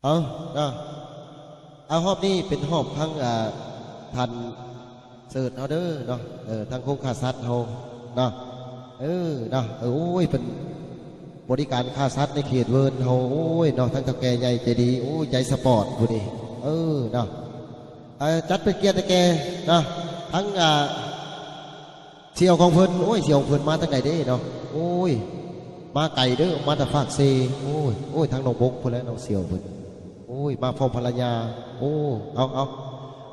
ເອົາເນາະ ເອົາຮອບນີ້ເປັນຮອບທາງ ອ່າ ທ່ານເສີດເຮົາເດີເນາະ ເອີ ທາງໂຮງຂ້າສັດເຮົາເນາະ ເອີເນາະ ເອີ ໂອ້ຍ ເພິ່ນບໍລິການຂ້າສັດໃນເຂດເວີນເຮົາ ໂອ້ຍເນາະ ທັງເຖົ້າແກ່ໃຫຍ່ໃຈດີ ໂອ້ຍ ໃຈສະປອດຜູ້ນີ້ ເອີເນາະ ເອີ ຈັດເປັນກຽດໃຫ້ແກ່ເນາະ ທັງ ອ່າ ສ່ຽວຂອງເພິ່ນ ໂອ້ຍ ສ່ຽວຂອງເພິ່ນມາທາງໃດເດ້ເນາະ ໂອ້ຍ ມາໄກເດີ ມາແຕ່ຟາກເຊ ໂອ້ຍ ໂອ້ຍ ທາງໜອງບົກພຸ້ນແຫຼະ ນ້ອງສ່ຽວເພິ່ນ ໂອ້ຍ ມາພ້ອມພັນລະຍາ ໂອ້ ເອົາ ເອົາ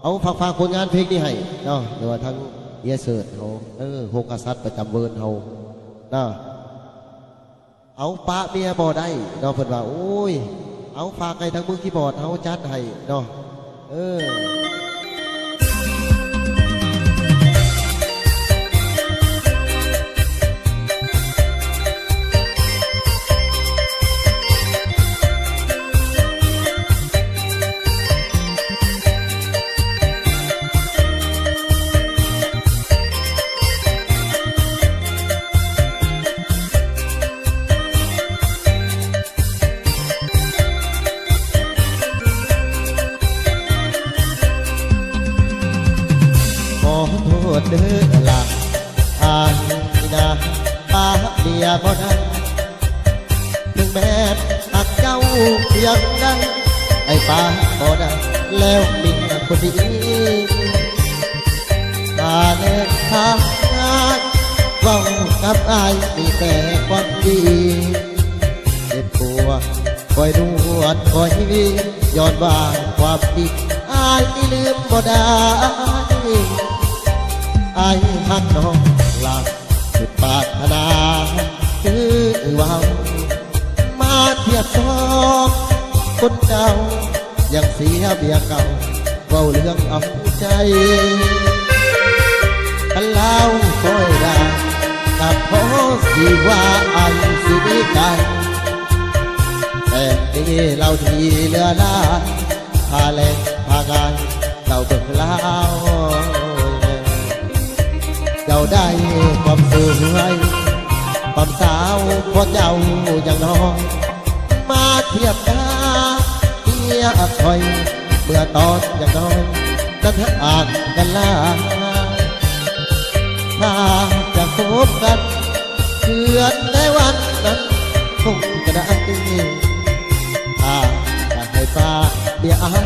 ເອົາ ຝາກ ຝາກຜົນງານເພງນີ້ໃຫ້ເນາະ ຫຼືວ່າທາງເອຍເສີດເຮົາ ເອີ ໂຮງຂ້າສັດປະຈຳເວີນເຮົາເນາະ. ເອົາ ປະເມຍບໍ່ໄດ້ເນາະ ເພິ່ນວ່າ ໂອ້ຍ ເອົາ ຝາກໃຫ້ທາງມືຄີບອດເຮົາຈັດໃຫ້ເນາະ ເອີ. ຂໍໂທດເດີລະ ອ້າຍນະ ປະເມຍບໍ່ໄດ້ ເຖິງແມ່ນຮັກເຈົ້າພຽງໃດ ອ້າຍປະບໍ່ໄດ້ ແລ້ວເມຍຄົນດີ ຖ້າແລກທາງງານ ເວົ້າກັບອ້າຍມີແຕ່ຄວາມດີ ເຈັບປົວ ຄອຍນວດຄອຍວີ ຍ້ອນວ່າຄວາມຜິດອ້າຍນີ້ລືມບໍ່ໄດ້ ອ້າຍຮັກນ້ອງຫຼາຍ ສຸດປາດຖະໜາຄືເວົ້າ ມາທຽບສອງຄົນເກົ່າ ຍັງເສຍເມຍເກົ່າ ເວົ້າເລື່ອງເອົາໃຈ ຄັນລາວຄອຍໄດ້ ກໍພໍຊິວ່າອ້າຍຊິດີໃຈ ແຕ່ນີ້ລາວທີ່ເຫຼືອຫຼາຍ ພາແລງພາກາຍ ເຈົ້າເບິ່ງລາວ ເຈົ້າໄດ້ຄວາມສວຍ ຄວາມສາວ ເພາະເຈົ້າຍັງນ້ອຍ ມາທຽບກັບເມຍຂ້ອຍ ເມື່ອຕອນຍັງນ້ອຍ ນັ້ນຮັກກັນຫຼາຍ ຖ້າຈະຄົບກັນ ເດືອນແລະວັນນັ້ນຄົງຈະໄດ້ ຖ້າຈະໃຫ້ປະເມຍອ້າຍ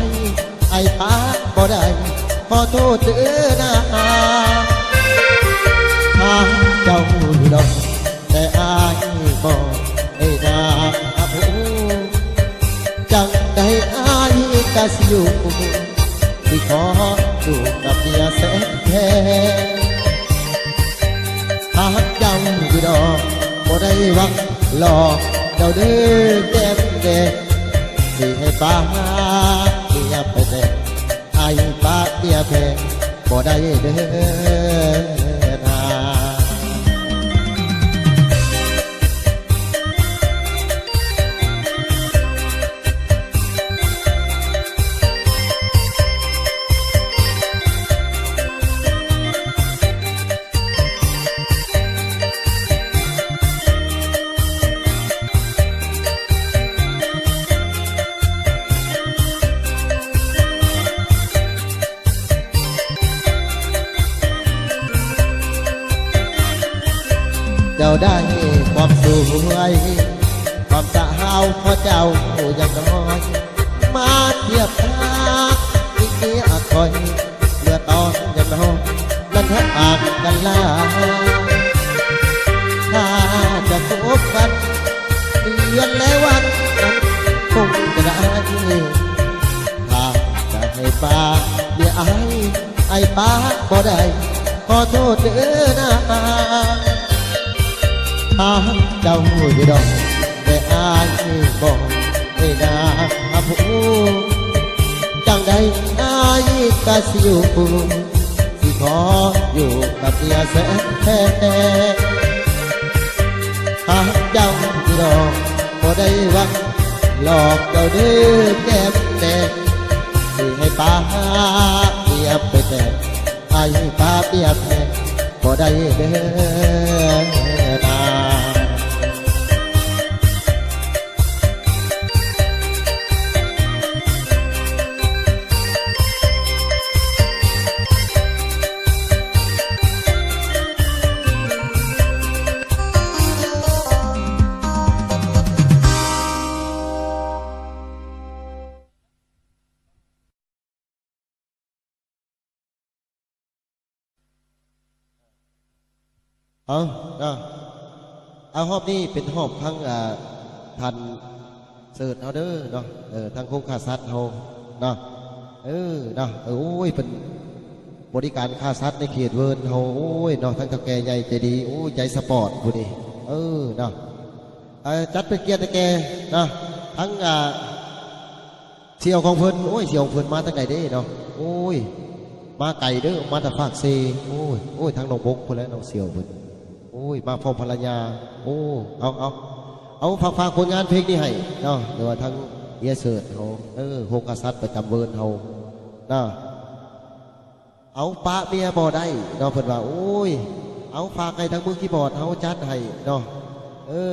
ອ້າຍປະບໍ່ໄດ້ ຂໍໂທດເດີນາ ຖ້າເຈົ້າຢູ່ດອກ ແຕ່ອ້າຍບໍ່ໄດ້ນາ ຮັບຮູ້ ຈັ່ງໃດອ້າຍກະຊິຢູ່ ຊິຂໍຢູ່ກັບເມຍແສນແພງ ຫາກເຈົ້າຢູ່ດອກ ບໍ່ໄດ້ຫວັງຫຼອກເຈົ້າເດີແກ້ມແດງ ຊິໃຫ້ປະເມຍໄປແຕ່ງ ອ້າຍປະເມຍແພງບໍ່ໄດ້ເດີນາ. ເຈົ້າໄດ້ຄວາມສວຍ ຄວາມສະຫາວ ເພາະເຈົ້າຍັງນ້ອຍ ມາທຽບທາງເມຍຂ້ອຍ ເມື່ອຕອນຍັງນ້ອຍ ນັ້ນຮັກກັນຫຼາຍ ຖ້າຈະຄົບກັນ ເດືອນແລະວັນນັ້ນຄົງຈະໄດ້ ຖ້າຈະໃຫ້ປະເມຍອ້າຍ ອ້າຍປະບໍ່ໄດ້ ຂໍໂທດເດີນາ ຫາກເຈົ້າຢູ່ດອກ ແຕ່ອ້າຍບໍ່ໄດ້ນາຜູ້ ຈັ່ງໃດອ້າຍກະຊິຢູ່ ຊິຂໍຢູ່ກັບເມຍແສນແພງ ຫາກເຈົ້າຢູ່ດອກ ບໍ່ໄດ້ຫວັງຫຼອກເຈົ້າເດີແກ້ມແດງ ຊິໃຫ້ປະເມຍໄປແຕ່ງ ອ້າຍປະເມຍແພງບໍ່ໄດ້ເດີນາ. ເອົາເນາະ ເອົາຮອບນີ້ເປັນຮອບທາງ ອ່າ ທ່ານເສີດເຮົາເດີເນາະ ເອີ ທາງໂຮງຂ້າສັດເຮົາເນາະ ເອີເນາະ ເອີ ໂອ້ຍ ເພິ່ນບໍລິການຂ້າສັດໃນເຂດເວີນເຮົາ ໂອ້ຍເນາະ ທັງເຖົ້າແກ່ໃຫຍ່ໃຈດີ ໂອ້ຍ ໃຈສະປອດຜູ້ນີ້ ເອີເນາະ ເອີ ຈັດເປັນກຽດໃຫ້ແກ່ເນາະ ທັງ ອ່າ ສ່ຽວຂອງເພິ່ນ ໂອ້ຍ ສ່ຽວຂອງເພິ່ນມາທາງໃດເດ້ເນາະ ໂອ້ຍ ມາໄກເດີ ມາແຕ່ປາກເຊ ໂອ້ຍ ໂອ້ຍ ທາງໜອງບົກພຸ້ນແຫຼະ ນ້ອງສ່ຽວເພິ່ນ ໂອ້ຍ ມາພ້ອມພັນລະຍາ ໂອ້ ເອົາ ເອົາ ເອົາ ຝາກ ຝາກຜົນງານເພງນີ້ໃຫ້ເນາະ ຫຼືວ່າທາງເຮຍເສີດເຮົາ ເອີ ໂຮງຂ້າສັດປະຈຳເວີນເຮົາເນາະ ເອົາ ປະເມຍບໍ່ໄດ້ເນາະ ເພິ່ນວ່າ ໂອ້ຍ ເອົາ ຝາກໃຫ້ທາງມືຄີບອດເຮົາຈັດໃຫ້ເນາະ ເອີ.